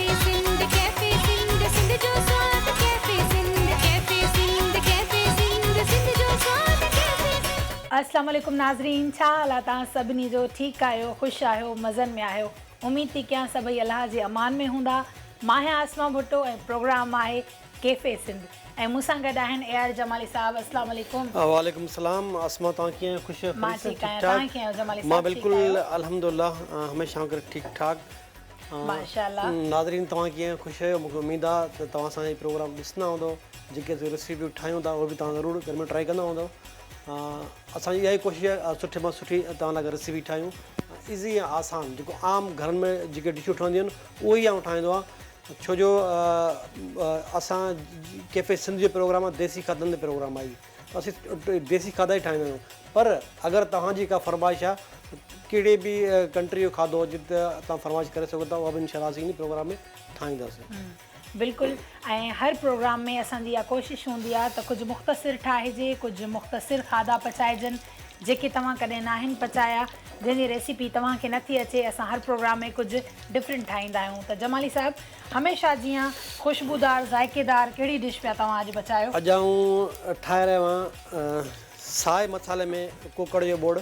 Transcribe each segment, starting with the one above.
Cafe Sindh cafe Sindh Sindh جو سواد cafe Sindh cafe Sindh cafe Sindh Sindh جو سواد ڪيفي سنڌ. اسلام عليڪم ناظرين ڇا حال آ توهان سڀني جو ٺيڪ آهيو خوش آهيو مزن ۾ آهيو اميد ٿي ڪيان سڀئي الله جي امان ۾ هوندا مان آهيان عاصمه ڀٽو ۽ پروگرام آهي ڪيفي سنڌ ۽ مون سان گڏ آهن اي آر جمالي صاحب اسلام عليڪم. وعليڪم السلام عاصمه توهان ڪيئن آهيو خوش آهيو مان خيريت سان ٺيڪ ٺيڪ آهيان ٺاڪ توهان ڪيئن آهيو جمالي مان صاحب ٺيڪ بلڪل آهيو. الحمدلله هميشه وانگر ٺيڪ ٺاڪ ماشاءالله. ناظرين توهان ڪيئن آهيو خوش آهيو مونکي اميد آهي ته توهان اسان جي پروگرام ڏسندا هوندو جيڪي اسين ريسيپيون ٺاهيون ٿا اهي به توهان ضرور گهر ۾ ٽرائي ڪندا هوندو اسان جي اها ئي ڪوشش آهي سٺي مان سٺي توهان لاء ريسيپي ٺاهيون ايزي ۽ آسان جيڪو عام گهرن ۾ جيڪي ڊشون ٺهنديون آهن اهي ئي آئون ٺاهيندو آهيان ڇو جو اسان ڪيفي سنڌ جو پروگرام آهي ديسي کاڌن تي پروگرام آهي ته اسين ديسي کاڌا ئي ٺاهيندا آهيون پر اگر توهان جي ڪا فرمائش آهي ڪهڙي به ڪنٽري جو کاڌو هجي ته توهان فرمائش ڪري سگهو ٿا اها به انشاء الله اسين ان پروگرام ۾ ٺاهينداسين. بلڪل ۽ هر پروگرام ۾ اسان جي اها ڪوشش هوندي آهي ته ڪجهه مختصر ٺاهجي ڪجهه مختصر کاڌا پچائجن جيڪي توهان ڪڏهن ناهن پچايا جنهن جي ريسيپي توهان کي نٿي اچي اسان هر پروگرام ۾ ڪجهه ڊفرنٽ ٺاهيندا آهيون ته جمالي صاحب هميشه جيان خوشبودار ذائقيدار ڪهڙي ڊش پيا توهان اڄ پچايو. اڄ آئون ٺاهي رهيو آهيان سائي مصالحي ۾ ڪوڪڙ جو ٻوڙ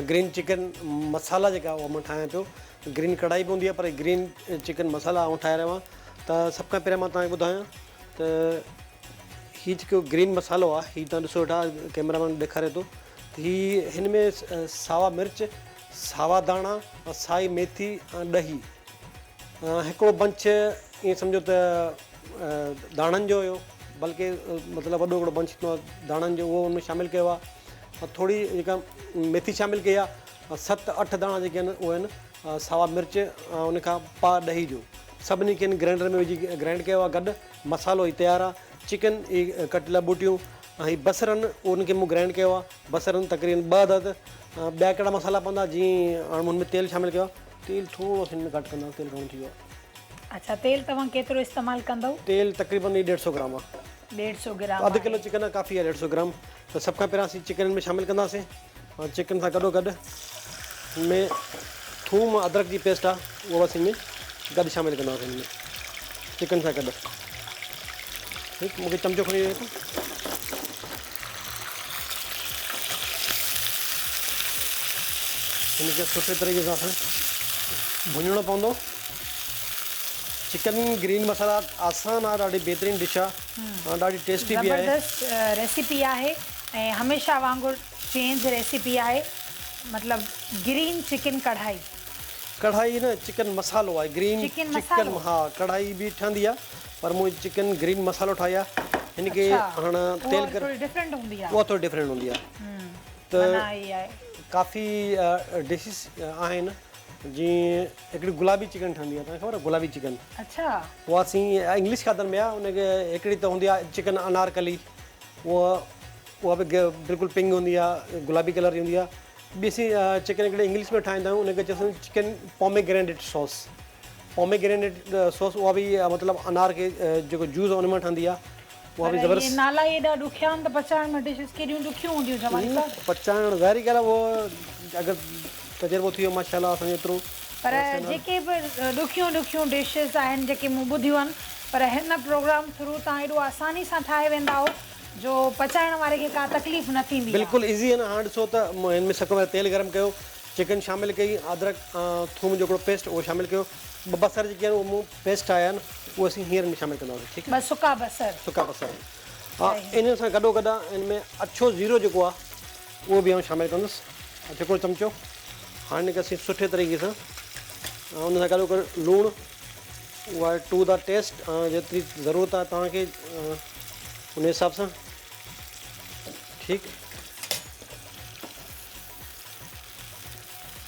گرين چڪن مصالا جيڪا اها مان ٺاهيان پيو گرين ڪڙهائي به هوندي آهي پر گرين چڪن مصالا آئون ٺاهي رهيو آهيان ته سڀ کان پهريان مان توهان کي ٻڌايان ته هي جيڪو گرين مصالحو آهي هي توهان ڏسو ويٺا ڪيمرا مين ڏيکاري ٿو ته هي هن ۾ ساوا مرچ ساوا داڻا ۽ سائي ميٿي ۽ ڏهي هڪڙو بنچ ائين سمجهو ته داڻن جو هيو بلڪه مطلب وڏو هڪڙو بنچ ٿيندو آهي داڻن جو اهو ان ۾ شامل ڪيو آهي ۽ ٿوري جيڪا ميٿي شامل ڪئي آهي ست اٺ داڻا جيڪي آهن اهي آهن ساوا مرچ ۽ ان کان پاء ڏهي جو سڀني کي گرائنڊر ۾ وجهي گرائنڊ ڪيو آهي گڏ مصالحو هي تيار آهي چڪن هي ڪٽيل ٻوٽيون ۽ هي بصر آهن ان کي مون گرائنڊ ڪيو آهي بصر آهن تقريبن ٻه عدد ٻيا ڪهڙا مصالحا پوندا جيئن هاڻ مون هن ۾ تيل شامل ڪيو آهي تيل ٿورو هن ۾ گهٽ ڪنداسين تيل گهڻو ٿي ويو آهي. اڇا تيل توهان ڪيترو استعمال ڪندؤ؟ تيل تقريبن هي ڏيڍ سو گرام آهي. ڏيڍ سو گرام اڌ ڪلو چڪن آهي ڪافي آهي ڏيڍ سو گرام ته سڀ کان پهريان اسين چڪن هن ۾ شامل ڪنداسين ۽ چڪن سان گڏو گڏ هن ۾ ٿوم ۽ ادرڪ جي پيسٽ آهي اها به اسين هن ۾ گڏ شامل ڪنداسين هن ۾ چڪن سان گڏ ٺيڪ مونکي چمچو کڻي ڏيو ته هن کي سٺي طريقي سان اسان ڀڃڻو پوندو چڪن گرين مسالا آسان آهي ڏاڍي بهترين ڊش آهي ڏاڍي ٽيسٽي به آهي زبردست ريسيپي آهي ۽ هميشه وانگر چينج ريسيپي آهي مطلب گرين چڪن ڪڙهائي. ڪڙهائي نه چڪن مصالحو آهي گرين چڪن چڪن مصالحو ها ڪڙهائي به ٺهندي آهي پر مون چڪن گرين مصالحو ٺاهي آهي هن کي اڇا هاڻ اها تيل وري گرم ٿوري ڊفرنٽ هوندي آهي اها ٿوري ڊفرنٽ هوندي آهي ته معنيٰ هي آهي. ڪافي ڊشز آهن جيئن هڪڙي گلابي چڪن ٺهندي آهي توهان کي خبر آهي گلابي چڪن اڇا اها اسين انگلش کاڌن ۾ آهي ان کي هڪڙي ته هوندي آهي چڪن انارڪلي اها اها به بلڪل پنڪ هوندي آهي گلابي ڪلر جي هوندي آهي ٻي اسين چڪن هڪڙي انگلش ۾ ٺاهيندا آهيون ان کي چئسون چڪن پوميگرينيٽ ساس پوميگرينيٽ ساس اها به مطلب انار کي جيڪو جوس آهي ان مان ٺهندي آهي اها به پر زبردست اهي نالا ئي ايڏا ڏکيا آهن ته پچائڻ ۾ ڊشز ڪيڏيون ڏکيون هونديون جمالي صاحب. پچائڻ ظاهري ڳالهه آهي اهو اگر تجربو ٿي ويو ماشاء الله اسان جو ايترو پر جيڪي به ڏکيون ڏکيون ڊشز آهن جيڪي مون ٻڌيون آهن پر هن پروگرام ٿرو توهان ايڏو آساني سان ٺاهي ويندا آهو جو پچائڻ واري کي ڪا تڪليف نه ٿيندي آ. بلڪل ايزي آهي نه هاڻ ڏسو ته مون هن ۾ سڀ کان پهريان تيل گرم ڪيو چڪن شامل ڪئي ادرڪ ٿوم جو هڪڙو پيسٽ اهو شامل ڪيو ٻه بصر جيڪي آهن اهي مون پيسٽ ٺاهيا آهن اهي اسين هينئر هن ۾ شامل ڪنداسين ٺيڪ آهي ٻه سڪا بصر سڪا بصر ها انهن سان گڏو گڏ هن ۾ اڇو زيرو جيڪو آهي اهو به آئون شامل ڪندس هڪڙو چمچو هاڻي هن کي اسين سٺي طريقي سان ان سان گڏو گڏ لوڻ اهو آهي ٽو the test جيتري ضرورت آهي توهان کي ان حساب سان ٺيڪ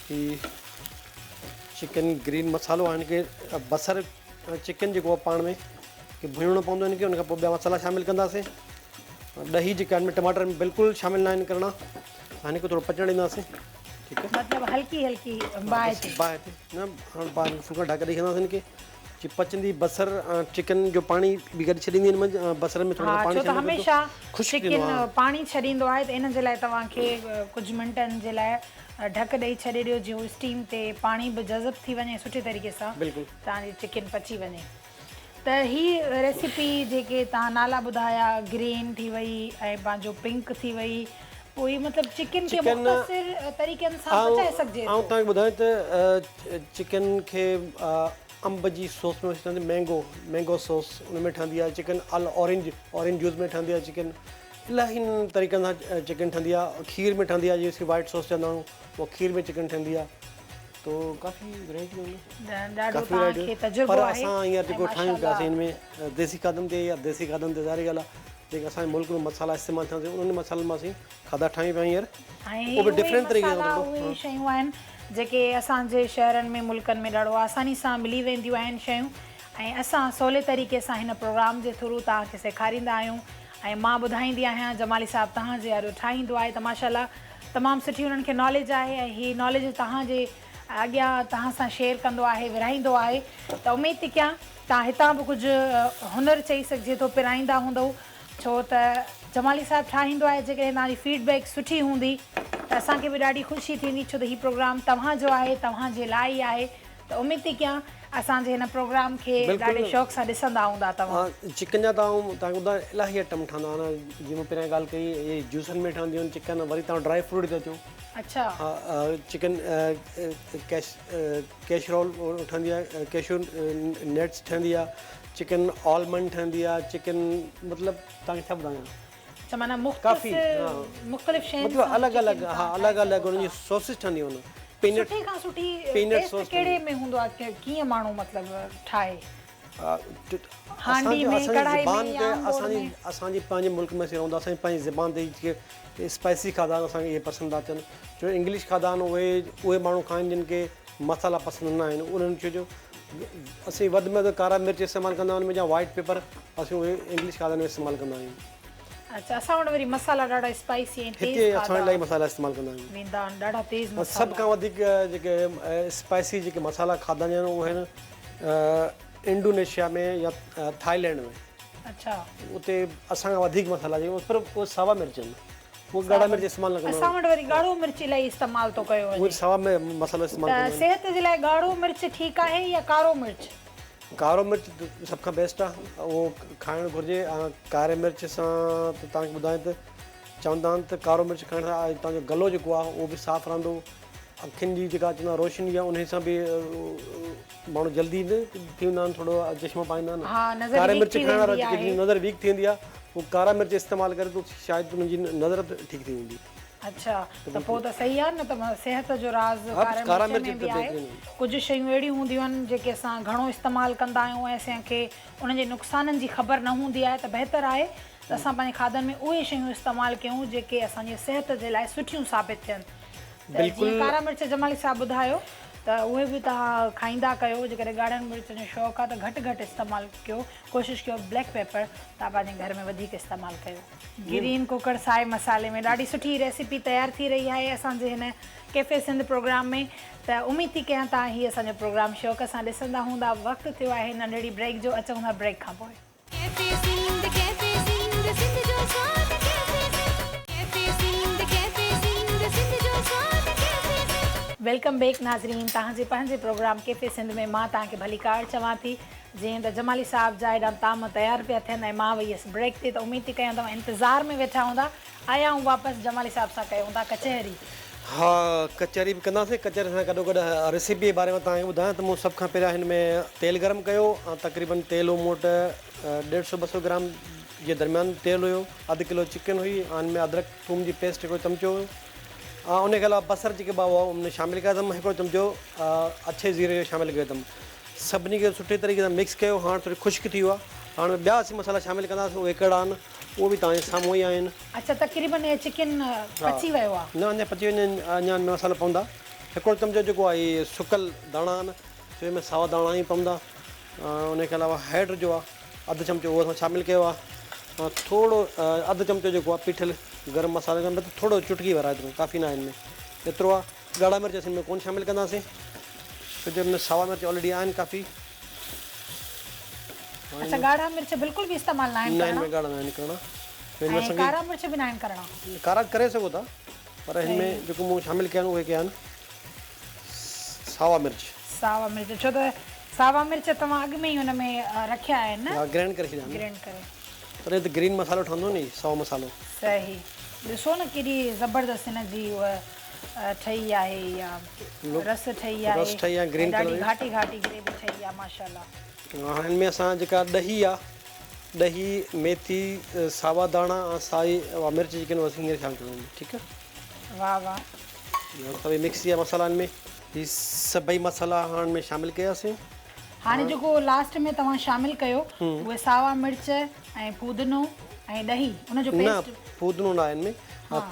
هي چڪن گرين مصالحو آهي هن کي بصر چڪن جيڪو آهي پاڻ ۾ ڀڃڻو پوندو هن کي ان کان پوء ٻيا مصالحا شامل ڪنداسين ڏهي جيڪا هن ۾ ٽماٽر بلڪل شامل نه آهن ڪرڻا هن کي ٿورو پچڻ ڏينداسين ٺيڪ آهي مطلب هلڪي هلڪي باهه تي باهه تي نه هاڻ باهه ۾ ڦلڪا ڍڪ ڏئي ڇڏينداسين هن کي جي پچندي بصر ۽ چڪن جو پاڻي به گڏ ڇڏيندي هن منجهه ۽ بصر ۾ ٿورو ها پاڻي ڇو ته شامل هميشه خشڪ ٿيندو چڪن آهي پاڻي ڇڏيندو آهي ته ان جي لاء توهان کي ڪجهه منٽن جي لاء ڍڪ ڏئي ڇڏي ڏيو جيئن هو اسٽيم تي پاڻي به جذب ٿي وڃي سٺي طريقي سان بلڪل توهان جي چڪن پچي وڃي ته هي ريسيپي جيڪي توهان نالا ٻڌايا گرين ٿي وئي ۽ پنهنجو پنڪ ٿي وئي پوء هي مطلب چڪن کي مختصر طريقن سان پچائي سگهجي ٿو. آئون توهان کي ٻڌايان ته چڪن کي انب جي سوس ۾ ٺهندي مينگو مينگو سوس ان ۾ ٺهندي آهي چڪن ال اورينج اورينج جوس ۾ ٺهندي آهي چڪن الاهي طريقن سان چڪن ٺهندي آهي کير ۾ ٺهندي آهي جيئن اسين وائٽ سوس چوندا آهيون اها کير ۾ چڪن ٺهندي آهي تو ڪافي ورائٽيون آهن ڏاڍو توهان کي تجربو پر اسان هينئر جيڪو ٺاهيون پيا سي ان ۾ ديسي کاڌن تي يا ديسي کاڌن تي ظاهري ڳالهه آهي جيڪي اسان جي ملڪ ۾ مصالحا استعمال ٿين ٿا انهن مصالحن مان اسين کاڌا ٺاهيون پيا هينئر اهو به ڊفرنٽ طريقي سان اهي ئي شيون آهن جيڪي اسان جي شهرن ۾ ملڪن ۾ ڏاڍو آساني سان ملي وينديون آهن شيون ۽ اسان سولي طريقي سان هن پروگرام جي ٿرو توهان کي سيکاريندا آهيون ۽ مان ٻڌائيندي آهيان جمالي صاحب توهان جي آڏو ٺاهيندو آهي ته ماشاء الله تمام سٺي انهن کي ناليج آهي ۽ هي ناليج توهان جي اڳيان توهان سان شيئر ڪندو آهي ورهائيندو آهي ته اميد ٿي ڪيان توهان هتان به ڪجهه هنر چئي سگهجي ٿو پرائيندا هوندؤ ڇو ته جمالي صاحب ٺاهيندو آهي جيڪڏهن توهان جي فيڊ بيڪ سٺي هوندي ته اسان کي به ڏاڍي خوشي ٿيندي ڇو ته هي پروگرام توهان جو آهي توهان جي لاء ئي آهي ته اميد ٿي ڪيان اسان جي هن پروگرام کي ڏاڍي شوق سان ڏسندا هوندا توهان. چڪن جا ته آئون توهان کي ٻڌايان الاهي آئٽم ٺهندا آهن جيئن مون پهريان ڳالهه ڪئي اهي جوسن ۾ ٺهنديون آهن چڪن وري توهان ڊرائي فروٽ تي اچو اڇا ها چڪن ڪيش ڪيش رول ٺهندي آهي ڪيشو نيٽس ٺهندي آهي چڪن آلمنڊ ٺهندي آهي چڪن مطلب توهان کي ڇا ٻڌايان اڇا معنيٰ مختصر مختلف شين مطلب الڳ الڳ ها الڳ الڳ انهن جي سوسز ٺهنديون آهن پينٽ سٺي کان سٺي ٽيسٽ ڪهڙي ۾ هوندو آهي ڪيئن ماڻهو مطلب ٺاهي هانڊي ۾ ڪڙهائي ۾ يا آمبول ۾ اسان جي پنهنجي ملڪ ۾ اسين رهون ٿا اسان جي پنهنجي زبان تي جيڪي اسپائسي کاڌا آهن اسان کي اهي پسند ٿا اچن ڇو انگلش کاڌا آهن اهي اهي ماڻهو کائن جن کي مصالحا پسند نه آهن انهن ڇو جو اسين وڌ ۾ وڌ ڪارا مرچ استعمال ڪندا آهيون ان ۾ يا وائٽ پيپر اسين اهي انگلش کاڌن ۾ استعمال ڪندا آهيون. اڇا اسان وٽ وري مصالحا ڏاڍا اسپائسي ۽ تيز هتي اسان الاهي مصالحا استعمال ڪندا آهيون. ويندا آهن ڏاڍا تيز مصالحا. سڀ کان وڌيڪ جيڪي اسپائسي جيڪي مصالحا کاڌا وڃن اهي آهن انڊونيشيا ۾ يا ٿائيلينڊ ۾. اڇا. اتي اسان کان وڌيڪ مصالحا جيڪي پر اهي ساوا مرچ آهن. اهي ڳاڙها مرچ استعمال نه ڪندا آهن. اسان وٽ وري ڳاڙهو مرچ الاهي استعمال ٿو ڪيو وڃي. اهي ساوا مصالحا استعمال ڪندا آهن. ته صحت جي لاء ڳاڙهو مرچ ٺيڪ آهي يا ڪارو مرچ؟ ڪارو مرچ سڀ کان بيسٽ آهي اهو کائڻ گهرجي ۽ ڪاري مرچ سان ته توهان کي ٻڌايان ته چوندا آهن ته ڪارو مرچ کائڻ سان توهان جو گلو جيڪو آهي اهو به صاف رهندو اکين جي جيڪا چوندا آهن روشني آهي انهي سان به ماڻهو جلدي نه ٿي ويندا آهن ٿورو چشما پائيندا آهن ڪاري مرچ کائڻ وارا جيڪي نظر ويڪ ٿي ويندي آهي اهو ڪارا مرچ استعمال ڪري ته شايد انهن جي نظر ٺيڪ ٿي ويندي. اڇا ته پوء ته صحيح آهي نه ته صحت جو راز ڪاري مرچ ۾ به آهي. ڪجهه شيون اهڙيون هونديون آهن جيڪي اسان گهڻو استعمال ڪندا آهيون ۽ اسان کي انهن جي نقصانن جي خبر نه هوندي آهي ته بهتر آهي ته اسان پنهنجي کاڌن ۾ اهي شيون استعمال ڪيون جيڪي اسان جي صحت جي لاء سٺيون ثابت ٿين ته جيئن ڪارا مرچ جمالي صاحب ٻڌايو ته اهي به توهان کائيندا ڪيو جيڪڏهن ڳاڙهن مرچن جو شوق آهي ته گهٽ گهٽ استعمال ڪيو ڪوشش ڪيو بليڪ پيپر توهان پنهنجي گهر ۾ وڌيڪ استعمال ڪيو. گرين ڪوڪڙ سائي مصالحي ۾ ڏاڍي سٺي ريسيپي تيار ٿي رهي آهي اسان جي هن ڪيفي سنڌ پروگرام ۾ ته اميد ٿي ڪيان توهان هي اسان جو پروگرام شوق سان ڏسندا هوندا وقت ٿيو آهي ننڍڙي بريڪ جو اچون ٿا بريڪ کان پوء. ڪيفي سنڌ ڪيفي سنڌ سنڌ جو سواد cafe Sindh cafe Sindh cafe Sindh Sindh جو سواد ڪيفي سنڌ. Welcome back ناظرين توهان جي پنهنجي پروگرام ڪيفي سنڌ ۾ مان توهان کي ڀليڪار چوان ٿي. جيئن ته جمالي صاحب جا هيڏانهن طعام تيار پيا ٿين ۽ مان وئي هيس بريڪ تي ته اميد ٿي ڪيان توهان انتظار ۾ ويٺا هوندا. آيا آهون واپس جمالي صاحب سان ڪيون ٿا ڪچهري. ها ڪچهري به ڪنداسين ڪچهري سان گڏو گڏ ريسيپي جي باري ۾ توهان کي ٻڌايان ته مون سڀ کان پهريان هن ۾ تيل گرم ڪيو ۽ تقريبن تيل هو مون وٽ ڏيڍ سو ٻه سو گرام جي درميان تيل هيو اڌ ڪلو چڪن هئي ۽ ان ۾ ادرڪ ٿوم جي پيسٽ هڪڙو چمچو هيو ۽ ان کي علاوه بصر جيڪي ٻه هئا ان ۾ شامل ڪيا اٿم هڪڙو چمچو اڇي زيري جو شامل ڪيو اٿم سڀني کي سٺي طريقي سان مڪس ڪيو هاڻ ٿوري خشڪ ٿي ويو آهي هاڻ ٻيا اسين مصالحا شامل ڪنداسين اهي ڪهڙا آهن اهو به توهان جي سامهون ئي آهن. اڇا تقريبن هي چڪن پچي ويو آهي. نه اڃا پچي وڃي اڃا ان ۾ مصالحا پوندا هڪڙو چمچو جيڪو آهي اهي سڪل ڌاڻا آهن سو ان ۾ ساوا ڌاڻا ئي پوندا ان کي علاوه هيڊ جو آهي اڌ چمچو اهو اسان شامل ڪيو آهي ٿورو اڌ چمچو جيڪو آهي پيٺل گرم مصالحي جو مطلب ٿورو چٽڪي ڀر آهي ڪافي نه آهي ان ۾ ايترو آهي ڳاڙها مرچ اسين ان ۾ ڪونه شامل ڪنداسين ڇو جو ان ۾ ساوا مرچ آلريڊي آهن ڪافي. اڇا ڳاڙها مرچ بلڪل به استعمال ناهن ڪرڻا؟ نه ان ۾ ڳاڙها ناهن ڪرڻا. ۽ ڪارا مرچ به ناهن ڪرڻا؟ ڪارا ڪري سگهو ٿا پر هن ۾ جيڪو مون شامل ڪيا آهن اهي ڪيا آهن ساوا مرچ. ساوا مرچ ڇو ته ساوا مرچ توهان اڳ ۾ ئي ان ۾ رکيا آهن نه. ها گرائنڊ ڪري ڇڏيا آهن. گرائنڊ ڪري. تڏهن ته گرين مصالحو ٺهندو ني سائو مصالحو. صحيح ڏسو نه ڪيڏي زبردست هن جي اها ٺهي آهي اها رس ٺهي آهي رس ٺهي آهي گرين ڪلر ڏاڍي گهاٽي گهاٽي گريوي ٺهي آهي ماشاءالله. هاڻي هن ۾ اسان جيڪا ڏهي آهي ڏهي ميٿي ساوا داڻا ۽ سائي مرچ جيڪي آهن اسين هينئر شامل ڪنداسين ٺيڪ آهي. واه واه. سڀئي مڪس ٿي ويا مصالحا هن ۾ هي سڀئي مصالحا هاڻ هن ۾ شامل ڪياسين. هاڻي جيڪو لاسٽ ۾ توهان شامل ڪيو اهي ساوا مرچ ۽ ڦودنو ۽ ڏهي ان جو پيسٽ. نه ڦودنو نه آهي هن ۾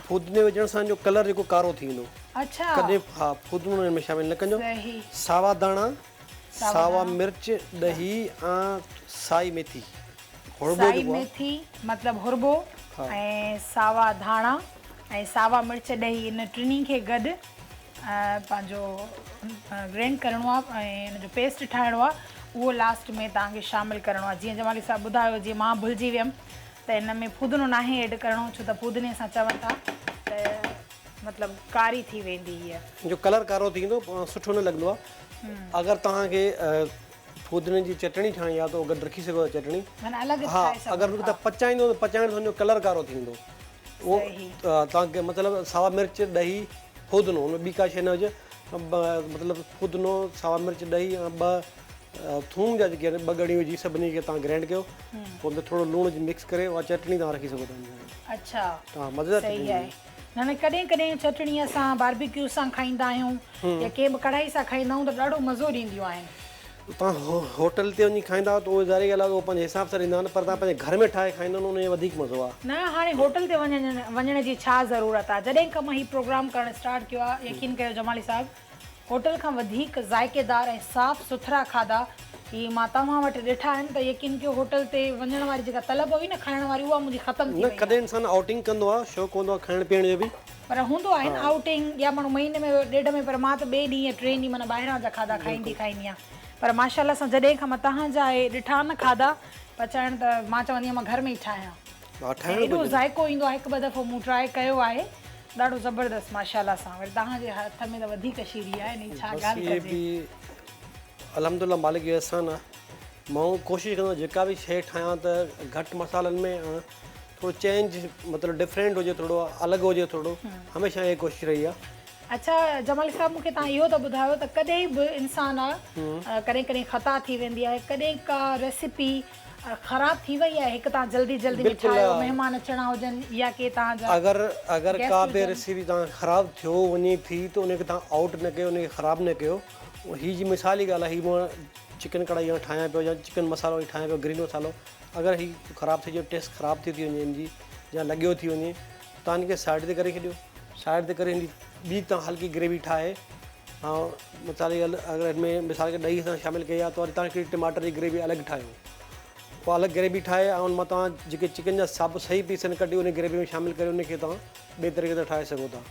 ڦودني وجهڻ سان جو ڪلر جيڪو ڪارو ٿي ويندو. اڇا. ڪڏهن ها ڦودنو هن ۾ شامل نه ڪجو. ساوا داڻا ساوا مرچ ڏهي ۽ سائي ميٿي هربو سائي ميٿي مطلب هربو ۽ ساوا ڌاڻا ۽ ساوا مرچ ڏهي ان ٽنهي کي گڏ پنهنجو گرينڊ ڪرڻو آهي ۽ ان جو پيسٽ ٺاهڻو آهي اهو لاسٽ ۾ توهان کي شامل ڪرڻو آهي جيئن جمالي صاحب ٻڌايو جيئن مان ڀلجي ويم ته ان ۾ ڦودنو ناهي ايڊ ڪرڻو ڇو ته ڦودني سان چون ٿا ته مطلب ڪاري ٿي ويندي هيء. جو ڪلر ڪارو ٿي ويندو سٺو نه لڳندو آهي اگر توهان کي ڦودني جي چٽڻي ٺاهڻي آهي ته اهو گڏ رکي سگهو ٿا چٽڻي معنيٰ الڳ ٺاهي سگهو اگر ٿا. پچائيندو ته پچائڻ سان ان جو ڪلر ڪارو ٿي ويندو اهو توهان کي مطلب ساوا مرچ ڏهي ڦودنو ان ۾ ٻي ڪا شيء نه هجي مطلب ڦودنو ساوا مرچ ڏهي ۽ ٻه ٿوم جا جيڪي آهن ٻه ڳڙيون وجهي سڀني کي توهان گرائنڊ ڪيو پوء ان ۾ ٿورو لوڻ وجهي مڪس ڪري اها چٽڻي توهان رکي سگهو ٿا اڇا ها مزيدار چٽڻي صحيح آهي نه نه ڪڏهن ڪڏهن چٽڻي اسان باربيڪيو سان کائيندا آهيون يا ڪنهن به ڪڙهائي سان کائيندا آهيون ته ڏاڍو مزو ڏينديون آهن. توهان هوٽل تي وڃي کائيندا آهيو ته اهو ظاهري ڳالهه آهي اهو پنهنجي حساب سان ڏيندا آهن پر توهان پنهنجي گهر ۾ ٺاهي کائيندا آهيو ان جو وڌيڪ مزو آهي. نه هاڻي هوٽل تي وڃڻ جي ڇا ضرورت آهي جڏهن کان مان هي پروگرام ڪرڻ اسٽارٽ ڪيو آهي يقين ڪريو جمالي صاحب هوٽل کان وڌيڪ ذائقيدار ۽ صاف سٿرا کاڌا هي مان توهان وٽ ڏٺا آهن ته يقين ڪيو هوٽل تي وڃڻ واري جيڪا طلب هئي نه کائڻ واري اها منهنجي ختم ٿي نه وئي آهي. ڪڏهن انسان آئوٽنگ ڪندو آهي شوق هوندو آهي کائڻ پيئڻ جو به. پر هوندو آهي نه آئوٽنگ يا ماڻهو مهيني ۾ ڏيڍ ۾ پر مان ته ٻئي ڏينهن يا ٽئين ڏينهن معنيٰ ٻاهران جا کاڌا کائيندي کائيندي آهيان پر ماشاء الله سان جڏهن کان مان توهان جا اهي ڏٺا نه کاڌا پچائڻ ته مان چوندي آهيان مان گهر ۾ ئي ٺاهيان ها ٺاهڻ ايڏو گهرجي. ذائقو ايندو آهي هڪ ٻه دفعو مون ٽرائي ڪيو آهي ڏاڍو زبردست ماشاء الله سان وري توهان جي هٿ ۾ ته وڌيڪ شيري آهي انهي ڇا بس ڳالهه اهي ڪجي. به الحمدلله مالڪ جو احسان آهي مان ڪوشش ڪندو آهيان جيڪا به شيء ٺاهيان ته گهٽ مصالحن ۾ ۽ ٿورو چينج مطلب ڊفرينٽ هجي ٿورو الڳ هجي ٿورو هميشه اهي ڪوشش رهي آهي. اڇا جمالي صاحب مون کي توهان اهو ته ٻڌايو ته ڪڏهن به انسان آ ڪڏهن ڪڏهن خطا ٿي ويندي آهي ڪڏهن ڪا ريسيپي خراب ٿي وئي آهي هڪ توهان جلدي جلدي ۾ ٺاهيو مهمان اچڻا هجن يا ڪي توهان جا اگر اگر ڪا به ريسيپي توهان خراب ٿيو وڃي ٿي ته ان کي توهان آئوٽ نه ڪيو ان کي خراب نه ڪيو هي جي مثال جي ڳالهه آهي هي مان چڪن ڪڙهائي هاڻي ٺاهيان پيو يا چڪن مصالحو هي ٺاهيان پيو گرين مصالحو اگر هي خراب ٿي جو ٽيسٽ خراب ٿي ٿي وڃي ان جي يا لڳيو ٿي وڃي توهان ان کي سائيڊ تي ڪري ڇڏيو سائيڊ تي ڪري هن جي ٻي توهان هلڪي گريوي ٺاهي ها مثال جي ڳالهه اگر هن ۾ مثال کي ڏهي اسان شامل ڪئي آهي ته وري توهان هڪڙي ٽماٽر جي گريوي الڳ ٺاهيو اها الڳ گريوي ٺاهي ۽ ان مان توهان جيڪي چڪن جا سڀ صحيح پيس آهن ڪڍي ان گريوي ۾ شامل ڪري ان کي توهان ٻئي طريقي سان ٺاهي سگهو ٿا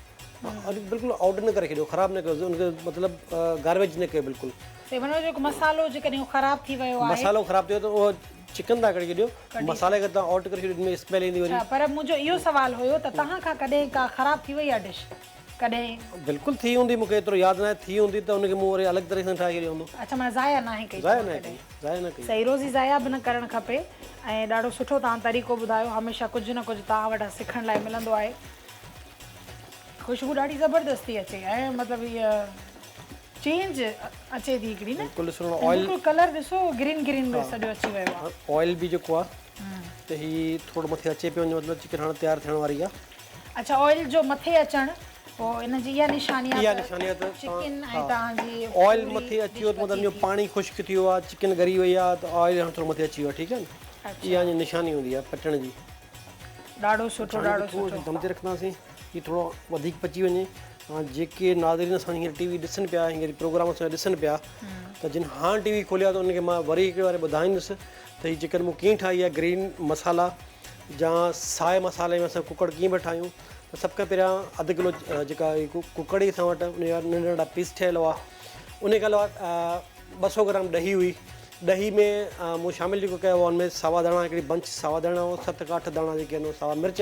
بلڪل آئوٽ نه ڪري ڇڏيو خراب نه ڪيو ان کي مطلب گاربيج نه ڪيو بلڪل. سي معنيٰ جيڪو مصالحو جيڪڏهن خراب ٿي ويو آهي. مصالحو خراب ٿي ويو ته اهو چڪن تان ڪڍي ڇڏيو مصالحي کي توهان آئوٽ ڪري ڇڏيو ان ۾ اسميل ايندي وري. اڇا پر منهنجو اهو سوال هيو ته توهان کان ڪڏهن ڪا خراب ٿي وئي آهي ڊش ڪڏهن؟ بلڪل ٿي هوندي مون کي ايترو ياد ناهي ٿي هوندي ته ان کي مون وري الڳ طريقي سان ٺاهي ڇڏيو هوندو. اڇا معنيٰ ضايع ناهي ڪئي ضايع ناهي ڪئي ضايع نه ڪئي. صحيح روزي ضايع به نه ڪرڻ کپي ۽ ڏاڍو سٺو توهان طريقو ٻڌايو هميشه ڪجهه نه ڪجهه توهان وٽان سکڻ لاء ملندو آهي. خوشبو ڏاڍي زبردست ٿي اچي ۽ مطلب هيء چينج اچي ٿي هڪڙي نه بلڪل ڏسو آئل بلڪل ڪلر ڏسو گرين گرين ۾ سڄو اچي ويو آهي. آئل به جيڪو آهي ته هي ٿورو مٿي اچي پيو مطلب چڪن هاڻي تيار ٿيڻ واري آهي. اڇا آئل جو مٿي اچڻ پوء ان جي اها نشاني آهي اها نشاني آهي ته چڪن ۽ توهان جي آئل مٿي اچي ويو ته مطلب پاڻي خشڪ ٿي ويو آهي چڪن ڳري وئي آهي ته آئل هاڻي ٿورو مٿي اچي ويو آهي ٺيڪ آهي نه اها نشاني هوندي آهي پچڻ جي. ڏاڍو سٺو ڏاڍو سٺو. دم تي رکنداسين هي ٿورو وڌيڪ پچي وڃي ۽ جيڪي ناظرين اسان هينئر ٽي وي ڏسن پيا هينئر پروگرام اسان جو ڏسن پيا ته جن هاڻ ٽي وي کوليو آهي ته انهن کي مان وري هڪڙي واري ٻڌائيندس ته هي چڪن مون ڪيئن ٺاهي آهي گرين مصالحا جا سائي مصالحي ۾ اسان ڪڪڙ ڪيئن پيا ٺاهيون ته سڀ کان پهريان اڌ ڪلو جيڪا ڪڪڙ هئي اسان وٽ ان جا ننڍا ننڍا پيس ٺهيل هئا ان کان علاوه 200 گرام ڏهي هئي ڏهي ۾ مون شامل جيڪو ڪيو هو ان ۾ ساوا ڌاڻا هڪڙي بنچ ساوا ڌاڻا هو ست کان اٺ داڻا جيڪي آهن ساوا مرچ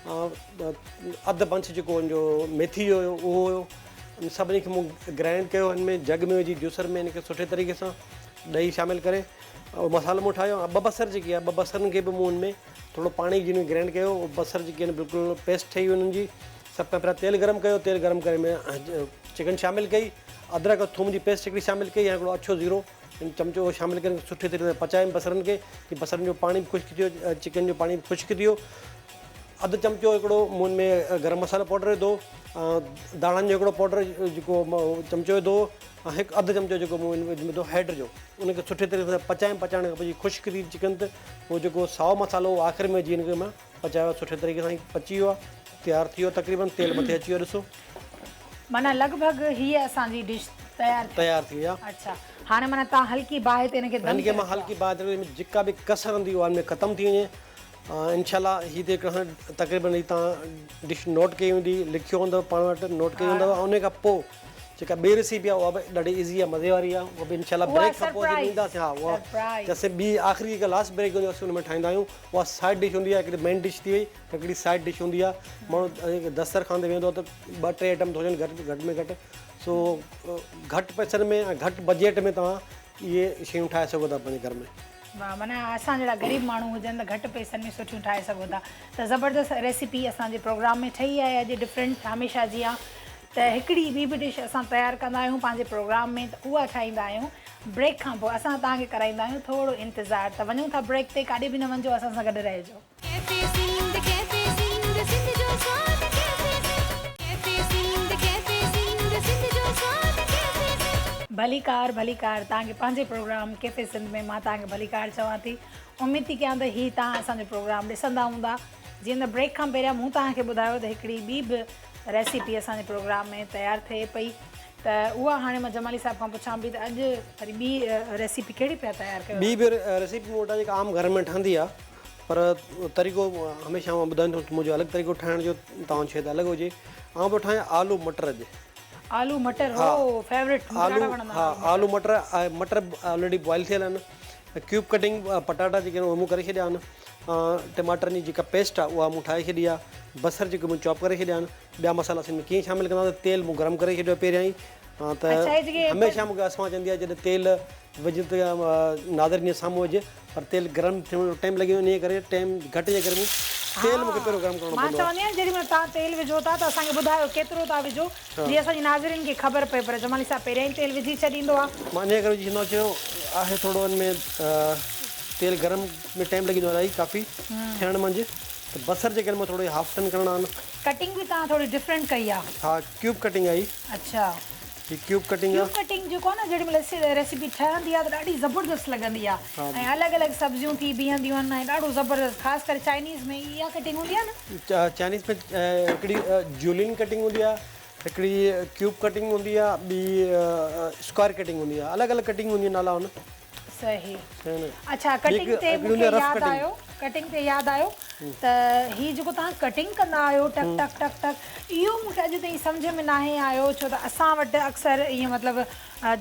اڌ بنچ جيڪو ان جو ميٿي جو هيو اهو هيو ان سڀني کي مون گرائنڊ ڪيو ان ۾ جڳ ۾ وجهي جوسر ۾ ان کي سٺي طريقي سان ڏهي شامل ڪري اهو مصالحو مون ٺاهيو ۽ ٻه بصر جيڪي آهي ٻه بصرن کي به مون ان ۾ ٿورو پاڻي وجهي ان ۾ گرائنڊ ڪيو اهو بصر جيڪي آهن بلڪل پيسٽ ٺهي وئي انهن جي سڀ کان پهريان تيل گرم ڪيو تيل گرم ڪري ۾ چڪن شامل ڪئي ادرڪ ۽ ٿوم جي پيسٽ هڪڙي شامل ڪئي ۽ هڪڙو اڇو زيرو چمچو اهو شامل ڪري سٺي طريقي سان پچايم بصرن کي جي بصرن جو پاڻي به خشڪ ٿي ويو چڪن جو پاڻي به خشڪ ٿي ويو اڌ چمچو هڪڙو مون ۾ گرم مصالحو پائوڊر وڌو داڻن جو هڪڙو پائوڊر جيڪو چمچو وڌو ۽ هڪ اڌ چمچو جيڪو مون وڌو هيڊ جو ان کي سٺي طريقي سان پچايم پچائڻ کان پوء جي خشڪ ٿي چڪن ته پوء جيڪو سائو مصالحو اهو آخر ۾ وجهي ان کي مان پچايو سٺي طريقي سان پچي ويو آهي تيار ٿي ويو تقريبن تيل مٿي اچي ويو ڏسو. معنيٰ لڳ ڀڳ هيء اسان جي ڊش تيار ٿي تيار ٿي وئي آهي. اڇا هاڻي معنيٰ توهان هلڪي باهه تي هن کي دم هن کي مان هلڪي باهه تي هن ۾ جيڪا به ڪسر هوندي اها هن ۾ ختم ٿي وڃي انشاء الله هي ته هڪ تقريبن هي توهان ڊش نوٽ ڪئي هوندي لکيو هوندو پاڻ وٽ نوٽ ڪئي هوندو ان کان پوء جيڪا ٻي ريسيپي آهي اها به ڏاڍي ايزي آهي مزي واري آهي اها به انشاء الله بريڪ کان پوء اسين ڏينداسين ها اها جيسين ٻي آخري جيڪا لاسٽ بريڪ هوندي اسين ان ۾ ٺاهيندا آهيون اها سائيڊ ڊش هوندي آهي هڪڙي مين ڊش ٿي وئي هڪڙي سائيڊ ڊش هوندي آهي ماڻهو دسترخوان تي ويندو آهي ته ٻه ٽي آئٽم ته هجن گهٽ گهٽ ۾ گهٽ سو گهٽ پئسن ۾ ۽ گهٽ بجيٽ ۾ توهان اهي شيون ٺاهي سگهو ٿا پنهنجي گهر ۾. واھ معنيٰ اسان جهڙا غريب ماڻهو هجن ته گهٽ پئسن ۾ سٺيون ٺاهي سگهو ٿا ته زبردست ريسيپي اسان جي پروگرام ۾ ٺهي آهي اڄ ڊفرنٽ هميشه جيان ته هڪڙي ٻي به ڊش اسان تيار ڪندا آهيون پنهنجي پروگرام ۾ ته اها ٺاهيندا آهيون بريڪ کان پوء اسان توهان کي ڪرائيندا آهيون ٿورو انتظار ته وڃون ٿا بريڪ تي ڪاڏي به نه وڃجو اسان سان گڏ رهجو. ڪيفي سنڌ ڪيفي سنڌ سنڌ جو سواد cafe Sindh cafe Sindh cafe Sindh Sindh جو سواد ڪيفي سنڌ. ڀليڪار ڀليڪار توهان کي پنهنجي پروگرام ڪيفي سنڌ ۾ مان توهان کي ڀليڪار چوان ٿي اميد ٿي ڪيان ته هي توهان اسان جو پروگرام ڏسندا هوندا جيئن ته بريڪ کان پهريان مون توهان کي ٻڌايو ته هڪڙي ٻي به ريسيپي اسان جي پروگرام ۾ تيار ٿئي پئي ته اها هاڻي مان جمالي صاحب کان پڇان پئي ته اڄ وري ٻي ريسيپي ڪهڙي پيا تيار ڪيو. ٻي به ريسيپي مون وٽ آهي جيڪا عام گهرن ۾ ٺهندي آهي پر طريقو هميشه مان ٻڌائيندو آهيان ته منهنجو الڳ طريقو ٺاهڻ جو توهان جو شايد الڳ هجي آئون پيو ٺاهيان آلو مٽر اڄ. آلو مٽر هو فيورٽ مون کي ڏاڍا وڻندا آهن آلو مٽر. ها آلو مٽر مٽر آلريڊي بوائل ٿيل آهن ڪيوب ڪٽنگ پٽاٽا جيڪي آهن اهي مون ڪري ڇڏيا آهن ٽماٽرن جي جيڪا پيسٽ آهي اها مون ٺاهي ڇڏي آهي بصر جيڪي مون چاپ ڪري ڇڏيا آهن ٻيا مصالحا اسين ۾ ڪيئن شامل ڪنداسين تيل مون گرم ڪري ڇڏيو آهي پهريان ئي ته هميشه مون کي اسما چوندي آهي جڏهن تيل وجهه ته ناظرين جي سامهون وجهه پر تيل گرم ٿيڻ جو ٽائيم لڳي ويندو انهي ڪري ٽائيم گهٽ جي ڪري مون تيل مون کي پهريون گرم ڪرڻو مان پوندو آهي. چوندي آهيان جيڏي مهل توهان تيل وجهو ٿا ته اسان کي ٻڌايو ڪيترو ٿا وجهو جيئن اسان جي ناظرين کي خبر پئي پر جمالي صاحب پهريان ئي تيل وجهي ڇڏيندو آهي. مان انهي ڪري وجهي ڇڏيندو آهيان چيو آهي ٿورو ان ۾ تيل گرم ۾ ٽائيم لڳي ويندو آهي الائي ڪافي ٿيڻ منجهه ته بصر جيڪي آهن مان ٿورو هاف ٽن ڪرڻا آهن. ڪٽنگ به توهان ٿوري ڊفرنٽ ڪئي آهي. ها ڪيوب ڪٽنگ آهي. اڇا. هي ڪيوب ڪٽنگ ڪيوب ڪٽنگ جيڪو آهي نه جيڏي مهل ريسيپي ٺهندي آهي ته ڏاڍي زبردست لڳندي آهي ۽ الڳ الڳ سبزيون ٿي بيهنديون آهن ۽ ڏاڍو زبردست خاص ڪري چائنيز ۾ اها ڪٽنگ هوندي آهي نه. چائنيز ۾ هڪڙي جولين ڪٽنگ هوندي آهي هڪڙي ڪيوب ڪٽنگ هوندي آهي ٻي اسڪوائر ڪٽنگ هوندي آهي الڳ الڳ ڪٽنگ هونديون نالا هن. صحيح اڇا ڪٽنگ تي مون کي ياد آيو ڪٽنگ تي ياد آيو ته هي جيڪو توهان ڪٽنگ ڪندا آهيو ٽڪ ٽڪ ٽڪ ٽڪ اهو مون کي اڄ تائين سمجهه ۾ ناهي آيو ڇو ته اسان وٽ اڪثر ائين مطلب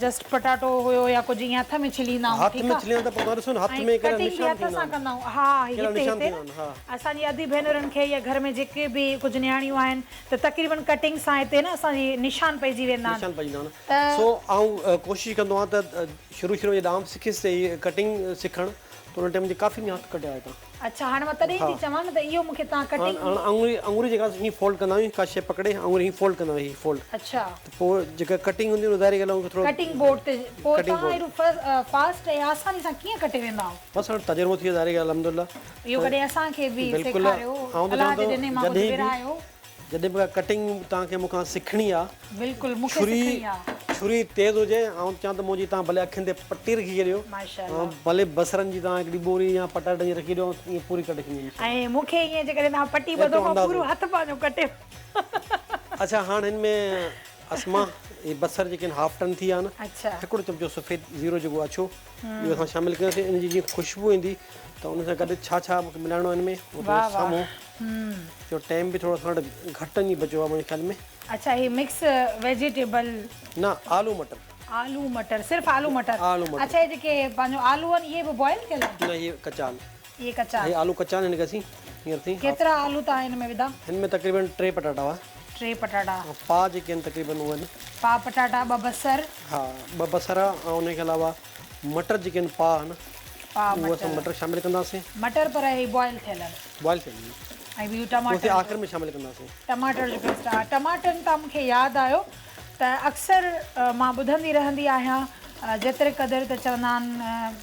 جسٽ پٽاٽو هيو يا ڪجهه ائين هٿ ۾ ڇليندا آهيون ٺيڪ آهي ۽ ڪٽنگ به هٿ سان ڪندا آهيون ها هتي هتي نه اسان جي ادي ڀينرن کي يا گهر ۾ جيڪي به ڪجهه نياڻيون آهن ته تقريبن ڪٽنگ سان هتي نه اسان جي نشان پئجي ويندا آهن ته سو آئون ڪوشش ڪندو آهيان ته شروع شروع ۾ جڏهن آئون سکيس ته هي ڪٽنگ سکڻ ته ان ٽائيم منهنجي ڪافي منهنجا هٿ ڪٽيا هتان. اڇا هاڻي مان تڏهن ٿي چوان نه ته اهو مون کي توهان ڪٽنگ. هاڻ آڱري آڱري جيڪا هيئن فولڊ ڪندا آهيون ڪا شي پڪڙي آڱري هيئن فولڊ ڪندا آهيون هي فولڊ. اڇا. ته پوء جيڪا ڪٽنگ هوندي آهي ظاهري ڳالهه آهي ان کي ٿورو. ڪٽنگ بورڊ تي پوء توهان ايڏو فاسٽ ۽ آساني سان ڪيئن ڪٽي ويندا آهيو. بس هاڻ تجربو ٿي ويو ظاهري ڳالهه الحمدلله. اهو ڪڏهن اسان کي به سيکاريو الله جي ڏني مان ڪجهه ورهايو. جڏهن به ڪا ڪٽنگ توهان کي مون کان سکڻي آ. بلڪل مون کي سکڻي آ. ڇري تيز هجي آئون چوان ته منهنجي توهان ڀلي اکين تي پٽي رکي ڇڏيو. ماشاءالله. ڀلي بصرن جي توهان هڪڙي ٻوري يا پٽاٽن جي رکي ڏيو ائين پوري ڪٽي ڇڏيندم. ۽ مون کي ائين جيڪڏهن توهان پٽي ٻڌو مان پورو هٿ پنهنجو ڪٽي. اڇا هاڻ هن ۾ اسما هي بصر جيڪي آهن هاف ٽن ٿي ويا آهن. اڇا. هڪڙو چمچو سفيد زيرو جيڪو اڇو اهو اسان شامل ڪيوسين ان جي جيئن خوشبو ايندي ته ان سان گڏ ڇا ڇا مون کي ملائڻو آهي ان ۾ اهو واھ واھ. سامهون جو ٽائيم به ٿورو اسان وٽ گهٽ وڃي بچيو آهي منهنجي خيال ۾. اڇا هي مڪس ويجيٽيبل. نه آلو مٽر. آلو مٽر صرف آلو مٽر. آلو مٽر. اڇا هي جيڪي پنهنجو آلو آهن اهي به بوائل ٿيل آهن؟ نه اهي ڪچا آهن. اهي ڪچا آهن. هي آلو ڪچا آهن هن کي اسين هينئر ٿي. ڪيترا آلو توهان هن ۾ وڌا؟ هن ۾ تقريبن ٽي پٽاٽا هئا. ٽي پٽاٽا. ۽ پاء جيڪي آهن تقريبن اهي آهن. پاء پٽاٽا، ٻه بصر. ها ٻه بصر ۽ ان کي علاوه مٽر جيڪي آهن پاء آهن. پاء مٽر. اهي اسان مٽر شامل ڪنداسين. مٽر پر اهي بوائل ٿيل آهن. بوائل ٿيل آهن. ۽ ٻيو ٽماٽر. اهي آخر ۾ شامل ڪنداسين. ٽماٽر جو پيسٽ ها ٽماٽرن تان مون کي ياد آيو ته اڪثر مان ٻڌندي رهندي آهيان جيتري قدر ته چوندا آهن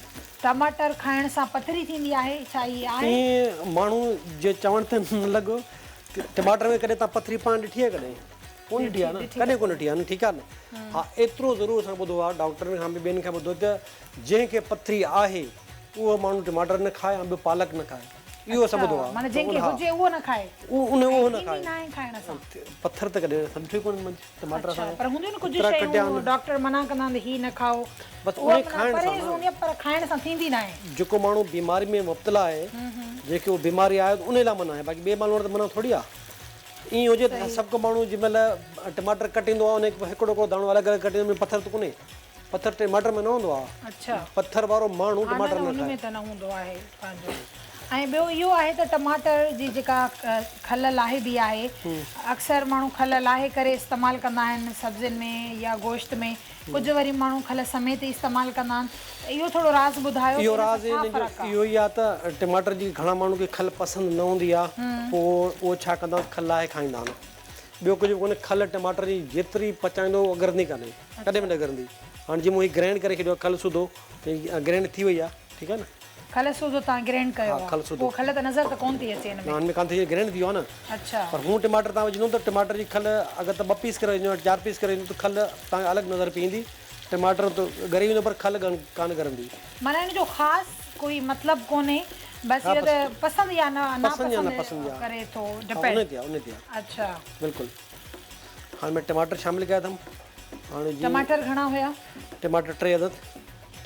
ٽماٽر کائڻ سان پٿري ٿيندي آهي ڇا ائين آهي؟ ائين ماڻهو جي چوڻ تي نه لڳو ٽماٽر ۾ ڪڏهن توهان پٿري پاڻ ڏٺي آهي ڪڏهن؟ ڪونه ڏٺي آهي نه ڪڏهن ڪونه ڏٺي آهي نه ٺيڪ آهي نه ها ايترو ضرور اسان ٻڌو آهي ڊاڪٽرن کان به ٻين کان ٻڌو ته جنهن کي پٿري آهي اهو ماڻهو ٽماٽر نه کائي ۽ ٻيو پالڪ نه کائي اهو اسان ٻڌو آهي معنيٰ جنهن کي هجي اهو نه کائي اهو اهو نه کائي ناهي کائڻ سان پٿر ته ڪڏهن اسان ڏٺو ئي ڪونهي منجهه ٽماٽر اسان پر هونديون نه ڪجهه شيون ڊاڪٽر منع ڪندا آهن ته هي نه کائو بس اهي کائڻ سان پرهيز هوندي آهي پر کائڻ سان ٿيندي ناهي. جيڪو ماڻهو بيماري ۾ مبتلا آهي جنهن کي اهو بيماري آهي ته ان لاء منع آهي باقي ٻئي ماڻهو لاء ته منع ٿوري آهي. ائين هجي ته سڀ ڪو ماڻهو جنهن مهل ٽماٽر ڪٽيندو آهي ان کي هڪڙو هڪڙو داڻو الڳ الڳ ڪٽيندو ان ۾ پٿر ته ڪونهي. پٿر ٽماٽر ۾ نه هوندو آهي. پٿر وارو ماڻهو ٽماٽر نه ان کائي. ۾ ته نه هوندو آهي پنهنجو. ۽ ٻيو اهو آهي ته ٽماٽر جي جيڪا کل لاهبي آهي اڪثر ماڻهو کل لاهي ڪري استعمال ڪندا آهن سبزين ۾ يا گوشت ۾ ڪجهه وري ماڻهو کل سميت ئي استعمال ڪندا آهن ته اهو ٿورو راز ٻڌايو اهو ته ان راز سان ڇا ان جو فرق آهي. اهو ئي آهي ته ٽماٽر جي گهڻا ماڻهن کي کل پسند نه هوندي آهي پوء اهو ڇا ڪندا آهن کل لاهي کائيندا آهن ٻيو ڪجهه به ڪونهي کل ٽماٽر جي جيتري پچائيندو اهو اڳرندي ڪانهي ڪڏهن به نه اڳرندي هاڻي جيئن مون هي گرائنڊ ڪري ڇڏيو آهي کل سوڌو ته هي گرائنڊ ٿي وئي آهي ٺيڪ آهي نه. کل سوڌو توهان گرينڊ ڪيو آ پوء کل ته نظر ته ڪونه ٿي اچي هن ۾. نه هن ۾ ڪانه ٿي اچي گرينڊ ٿي ويو آ نه. اڇا. پر هون ٽماٽر توهان وجهندو ته ٽماٽر جي کل اگر ته ٻه پيس ڪري وجهندو چار پيس ڪري وجهندو ته کل توهان کي الڳ نظر پئي ايندي ٽماٽر ته ڳري ويندو پر کل ڪانه ڳرندي. معنيٰ ان جو خاص ڪوئي مطلب ڪونهي بس اهو ته پسند يا نه ناپسند ڪري ٿو ڊپينڊ. ان تي آ ان تي آ. اڇا. بلڪل هاڻي ۾ ٽماٽر شامل ڪيا اٿم هاڻي جي ٽماٽر گهڻا هيا؟ ٽماٽر ٽي عدد.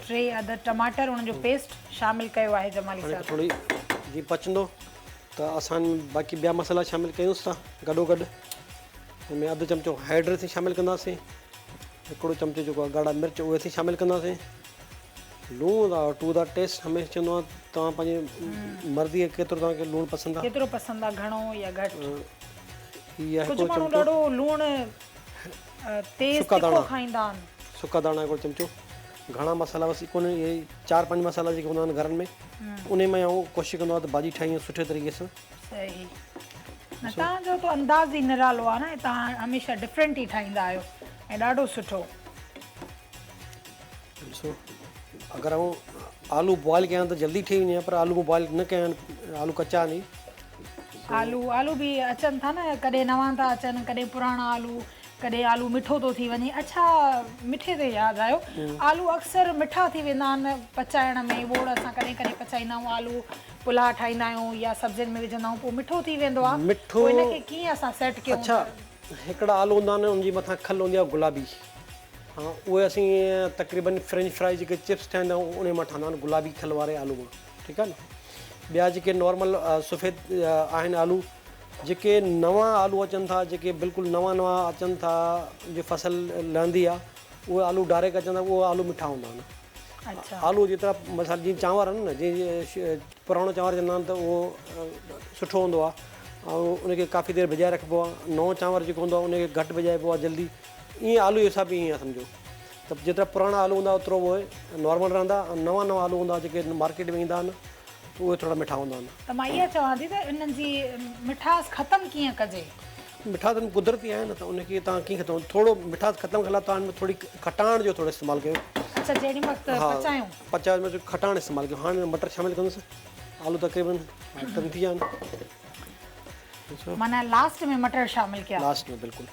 ٽي عدد ٽماٽر ان جو پيسٽ شامل ڪيو آهي جمالي هاڻي صاحب. ٿوري جي پچندو ته اسان باقي ٻيا مصالحا شامل ڪيونس ٿا گڏو گڏ ان ۾ اڌ چمچو هيڊ اسين شامل ڪنداسين هڪڙو چمچو جيڪو آهي ڳاڙها مرچ اهي اسين شامل ڪنداسين لوڻ دا ٽو the test هميشه چوندو آهيان توهان پنهنجي مرضي ڪيترو توهان کي لوڻ پسند آهي ڪيترو پسند آهي گهڻو يا گهٽ هي آهي ڪجهه ماڻهو ڏاڍو لوڻ تيز تکو کائيندا آهن سڪا داڻا هڪڙو چمچو گهڻا مصالحا بس ڪونهن اهي چار پنج مصالحا جيڪي هوندا آهن گهرن ۾ انهي ۾ آئون ڪوشش ڪندو آهيان ته ڀاڄي ٺاهيان سٺي طريقي سان. صحيح نه توهان جو ته انداز ئي نرالو آهي نه توهان هميشه ڊفرنٽ ئي ٺاهيندا آهيو ۽ ڏاڍو سٺو. ڏسو اگر آئون آلو بوائل ڪيان ته جلدي ٺهي وڃي ها پر آلو مون بوائل نه ڪيا آهن آلو ڪچا آهن. آلو آلو به اچن ٿا نه ڪڏهن نوان ٿا اچن ڪڏهن پراڻا آلو ڪڏهن آلو مٺو ٿو ٿي وڃي. اڇا مٺي تي ياد آيو آلو اڪثر مٺا ٿي ويندا آهن پچائڻ ۾ ٻوڙ اسان ڪڏهن ڪڏهن پچائيندا آهيون آلو پلاء ٺاهيندا آهيون يا سبزين ۾ وجهندا آهيون پوء مٺو ٿي ويندو آهي مٺو پوء ان کي ڪيئن اسان سيٽ ڪيون اڇا هڪڙا آلو هوندا آهن ان جي مٿان کل هوندي آهي گلابي ها اهي اسين تقريبن فرينچ فرائي جيڪي چپس ٺاهيندا آهيون انهي مان ٺاهندا آهن گلابي کل واري آلو مان ٺيڪ آهي نه ٻيا جيڪي نارمل سفيد آهن آلو جيڪي نوان آلو اچن ٿا جيڪي بلڪل نوان نوان اچن ٿا جي فصل لهندي آ اهي آلو ڊائريڪٽ اچن ٿا اهي آلو مٺا هوندا آهن آلو جيترا مثال جيئن چانور آهن نه جيئن پراڻو چانور چوندا آهن ته اهو سٺو هوندو آ ۽ ان کي ڪافي دير ڀڄائي رکبو آ نئون چانور جيڪو هوندو آ ان کي گهٽ ڀڄائبو آ جلدي ائين آلو جو حساب به ائين آ سمجهو ته جيترا پراڻا آلو هوندا اوترو اهي نارمل رهندا ۽ نوان نوان آلو هوندا جيڪي مارڪيٽ ۾ ايندا آهن ته اهي ٿورا مٺا هوندا آهن. ته مان اها چوان ٿي ته انهن جي مٺاس ختم ڪيئن ڪجي؟ مٺاس ته قدرتي آهي نه ته ان کي توهان ڪيئن ختم ٿورو مٺاس ختم ڪرڻ لاء توهان ان ۾ ٿوري کٽاڻ جو ٿورو استعمال ڪيو. اڇا جهڙي وقت پچايون. ها پچائڻ ۾ کٽاڻ استعمال ڪيو. هاڻي مٽر شامل ڪندس. آلو تقريبن ٽن ٿي ويا آهن. معنيٰ لاسٽ ۾ مٽر شامل ڪيا. لاسٽ ۾ بلڪل.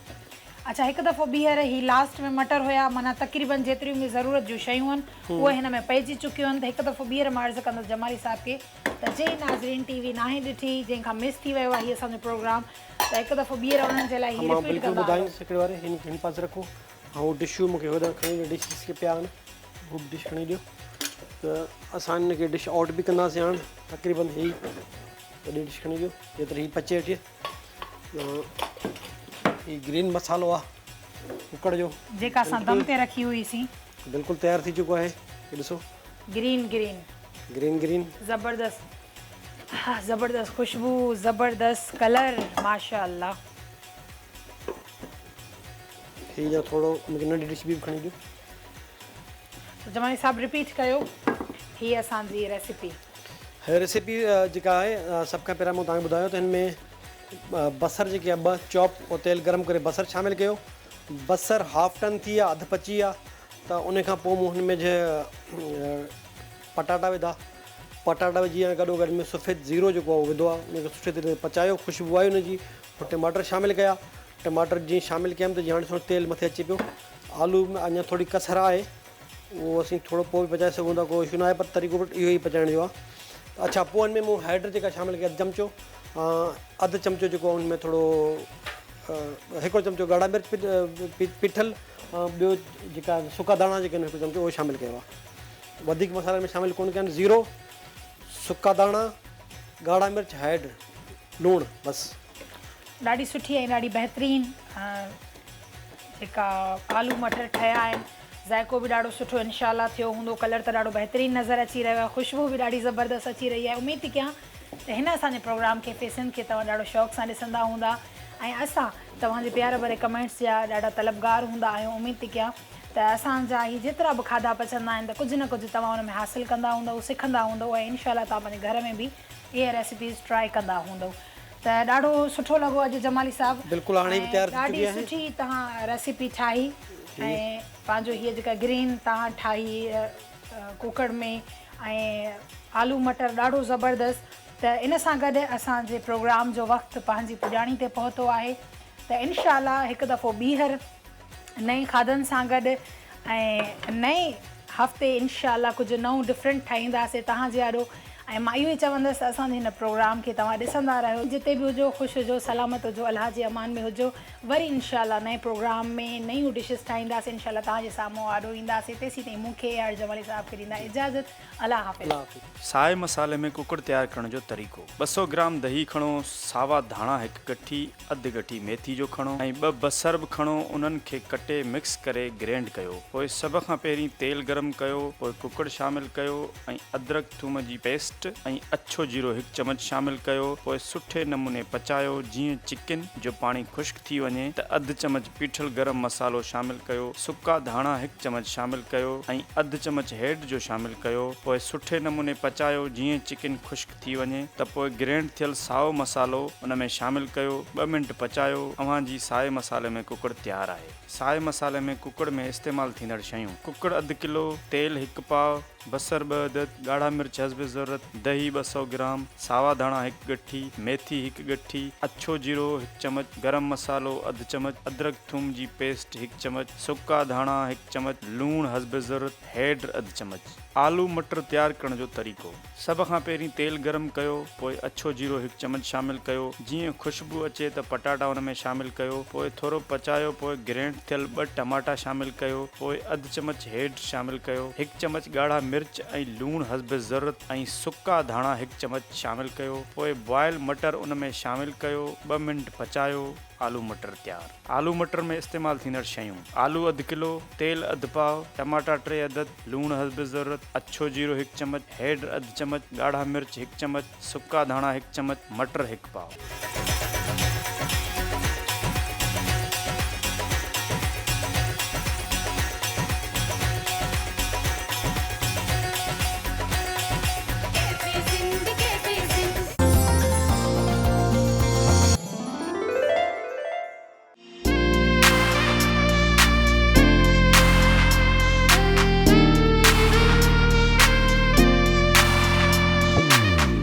اڇا هڪ دفعو ٻيهر هي لاسٽ ۾ مٽر هيا معنيٰ تقريبن جيتريون به ضرورت جون شيون آهن اهي هن ۾ پئجي چڪيون آهن ته هڪ دفعو ٻيهر مان عرض ڪندس جمالي صاحب کي ته جنهن ناظرين ٽي وي ناهي ڏٺي جنهن کان مس ٿي ويو آهي هي اسان جو پروگرام ته هڪ دفعو ٻيهر انهن جي لاء هي مان رپيٽ بلڪل ڪندا هلو. ٻڌائيندس هڪڙي واري هن کي هن پاسي رکو ۽ هو ڊشون مون کي هوڏانهن کڻي ڏيو ڊش جيڪي پيا آهن هو به ڊش کڻي ڏيو ته اسان هن کي ڊش آئوٽ به ڪنداسين هاڻ تقريبن هي وڏي ڊش کڻي ڏيو جيتري هي پچي وٺي. هي گرين مصالحو آ ڪڪڙ جو جيڪا اسان دم تي رکي هئي سين. بلڪل تيار ٿي چڪو آهي هي ڏسو. Green green. Green green. زبردست. ها زبردست خوشبو زبردست ڪلر ماشاءالله. هي اڃا ٿورو مونکي ننڍي ڊش به کڻي ڏيو. جمالي صاحب رپيٽ ڪيو هي اسان جي ريسيپي. هي ريسيپي جيڪا آهي سڀ کان پهريان مون توهان کي ٻڌايو ته هن ۾ بصر جيڪي آهي ٻه چاپ پوء تيل گرم ڪري بصر شامل ڪيو بصر هاف ٽن ٿي ويا اڌ پچي ويا ته ان کان پوء مون هن ۾ پٽاٽا وڌا پٽاٽا وجهي ۽ گڏو گڏ ۾ سفيد زيرو جيڪو آهي اهو وڌو آهي ان کي سٺي طريقي سان پچايو خوشبو آئي ان جي پوء ٽماٽر شامل ڪيا ٽماٽر جيئن شامل ڪيم ته جيئن هاڻي ٿورو تيل مٿي اچي پيو آلو ۾ اڃا ٿوري ڪسر آهي اهو اسين ٿورو پوء به پچائي سگهون ٿا ڪو اشو ناهي پر طريقو بٽ اهو ئي پچائڻ جو آهي اڇا پوء ان ۾ مون هيڊ جيڪا شامل ڪئي اڌ چمچو اڌ چمچو جيڪو ان ۾ ٿورو هڪڙو چمچو ڳاڙها مرچ پيٺل ٻيو جيڪا سڪا داڻا جيڪي آهن هڪ چمچو اهو شامل ڪيو آهي وڌيڪ مصالحن ۾ شامل ڪونه ڪيا آهن زيرو سڪا داڻا ڳاڙها مرچ هيڊ لوڻ بس. ڏاڍي سٺي ۽ ڏاڍي بهترين جيڪا آلو مٽر ٺهيا آهن ذائقو به ڏاڍو سٺو انشاء الله ٿيو هوندو ڪلر ته ڏاڍو بهترين نظر اچي رهيو آهي خوشبو به ڏاڍي زبردست اچي رهي آهي اميد ٿي ڪيان ته هن اسان جي پروگرام ڪيفي سنڌ کي توهان ڏاڍو شوق سان ڏسندا هوندا ۽ اسان توهان جي پيار ڀري ڪمينٽس جا ڏاڍا طلبگار هوندا آهيون اميد ٿي ڪيان ته اسان جا هي جيترا به کاڌا پچندا آهن ته ڪجهه نه ڪجهه توهان ان ۾ حاصل ڪندا هوندؤ سکندا هوندؤ ۽ انشاء الله توهان پنهنجي گهر ۾ به اهي ريسيپيز ٽرائي ڪندا هوندؤ ته ڏاڍو سٺو لڳو اڄ جمالي صاحب بلڪل هاڻي به تيار ٿي ڏاڍي چڪي آهي. سٺي توهان ريسيپي ٺاهي ۽ پنهنجو هيء جيڪا گرين توهان ٺاهي ڪوڪڙ ۾ ۽ آلو مٽر ڏاڍو زبردست ته ان سان گڏ اسان جي پروگرام جو وقت پنهنجي پڄاڻي تي پهتو آهي ته انشاء الله هڪ دفعو ٻيهر نئين کاڌن سان گڏ ۽ نئين هفتي انشاء الله ڪجهه نئون ڊفرنٽ ٺاهينداسين توهان جي آڏو ۽ مان اهو ئي چوندس ته اسان جي هن پروگرام کي توهان ڏسندا رهيو جتي به هجو خوش هجو سلامت هجو الله جي امان ۾ هجو وري انشاء الله نئين پروگرام ۾ نيون ڊشز ٺاهينداسين انشاء الله توهان جي سامهون آڏو اينداسين تيسين تائين مون کي اي آر جمالي صاحب کي ڏيندا اجازت الله حافظ. الله حافظ. سائي مصالحي ۾ ڪڪڙ تيار ڪرڻ جو طريقو، 200 گرام دهي کڻو، ساوا ڌاڻا هڪ ڳٺي، اڌ ڳٺي ميٿي جو کڻو ۽ ٻه بصر به کڻو انهن کي ڪٽي مڪس ڪري گرينڊ ڪيو پوء سڀ کان پهرين تيل گرم ڪيو پوء ڪڪڙ شامل ڪيو ۽ ادرڪ ٿوم جي پيسٽ ۽ اڇو جيرو هڪ چمچ شامل ڪيو پوء سٺي نموني پچايو جيئن چڪن جو پاڻي خشڪ ٿي وڃي ته اڌ چمچ پيٺل گرم مصالحو شامل ڪيو سڪا ڌاڻا هڪ چمچ شامل ڪيو ۽ اڌ چمچ هيڊ جو شامل ڪيو پوء سٺي نموني پچايو جيئن چڪن خشڪ ٿي وڃي ته پوء گرينڊ ٿيل سائو مصالحو ان ۾ شامل ڪيو، ٻه منٽ پچايو، اوهان جي سائي مصالحي ۾ ڪڪڙ تيار آهي. سائي مصالحي ۾ ڪڪڙ ۾ استعمال ٿيندڙ شيون، ڪڪڙ اڌ ڪلو، تيل هڪ پاء، بصر ٻه عدد، ڳاڙها مرچ حسب ضرورت، دهي 200 گرام، ساوا ڌاڻا هڪ ڳٺي، ميٿي هڪ ڳٺي، اڇو جيرو هڪ چمچ، گرم مصالحو اڌ چمچ، ادرڪ ٿوم جي پيسٽ هڪ چمچ، سڪا ڌاڻا هڪ چمچ، لوڻ حسب ضرورت، هيڊ اڌ چمچ. آلو مٽر تيار ڪرڻ جو طريقو. سڀ کان پهرين تيل گرم ڪيو، پوء اڇو جيرو هڪ چمچ شامل ڪيو، جيئن خوشبو اچي ته پٽاٽا ان ۾ شامل ڪيو، پوء ٿورو پچايو پوء گرينڊ ٿيل ٻه ٽماٽا شامل ڪيو، پوء اڌ چمچ هيڊ شامل ڪيو، هڪ چمچ ڳاڙها مرچ ۽ لوڻ حسب ضرورت ۽ سڪا ڌاڻا هڪ چمچ شامل ڪيو، پوء بوائل مٽر ان ۾ شامل ڪيو، ٻه منٽ پچايو، آلو مٽر تيار. آلو مٽر ۾ استعمال ٿيندڙ شيون، آلو اڌ ڪلو، تيل اڌ پاء، ٽماٽا ٽي عدد، لوڻ حسب ضرورت، اڇو جيرو هڪ چمچ، هيڊ اڌ چمچ، ڳاڙها مرچ هڪ چمچ، سڪا ڌاڻا هڪ چمچ، مٽر هڪ پاء.